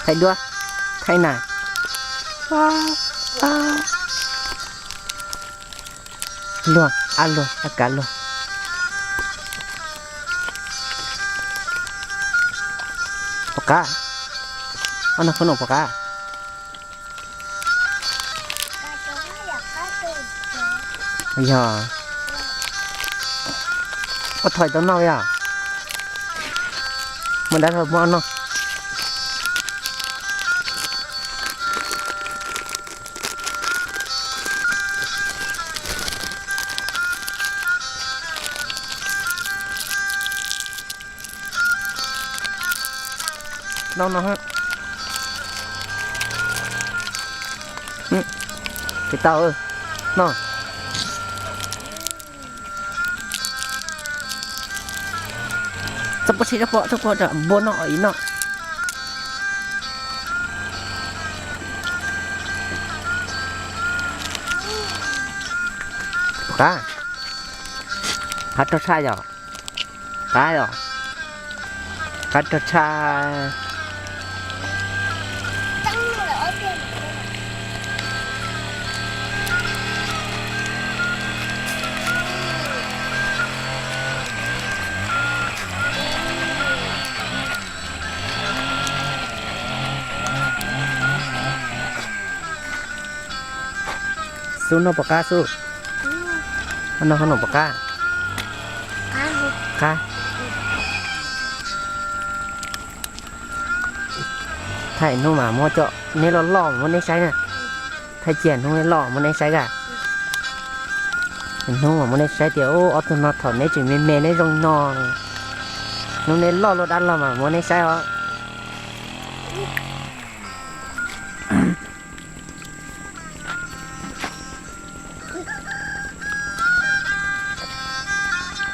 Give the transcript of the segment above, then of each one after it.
Thaij duab, thaij na. Luag, a luag, a kav luag. Pom qab, ob no khub no pom qab. Yog, ua thaiv tau noj yog. Muaj dab laug muab noj. Noj no. Ces tau, noj. Txhob pub sib txhob pub, txhob pub, npua noj ib noj. Qab, qab rog tshaj yom. Qab os, qab rog tshaj. Xub noj pom qab xub. Noj qhov no pom qab. Qab. Thaij hnub mas muab cov neb loj loj mas muab neb saib na. Thaij cia hnub neb loj muab neb saib a. Hnub mas muab neb saib tias ob tug no thaum neb tseem me me neb zoo no. Hnub neb loj luaj dab laug mas muab neb saib os.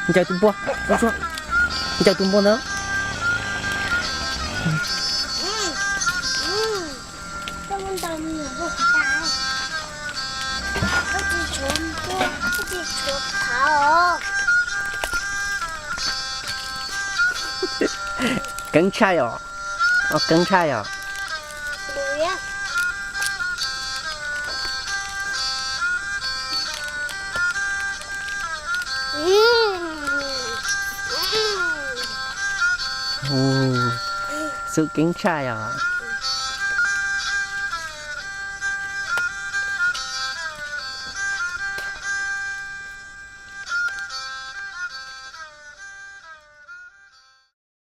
Ncaws tus npua, ncaws tus npua ntawd. Keeb tshaj os, keeb tshaj os. Xub keeb tshaj os.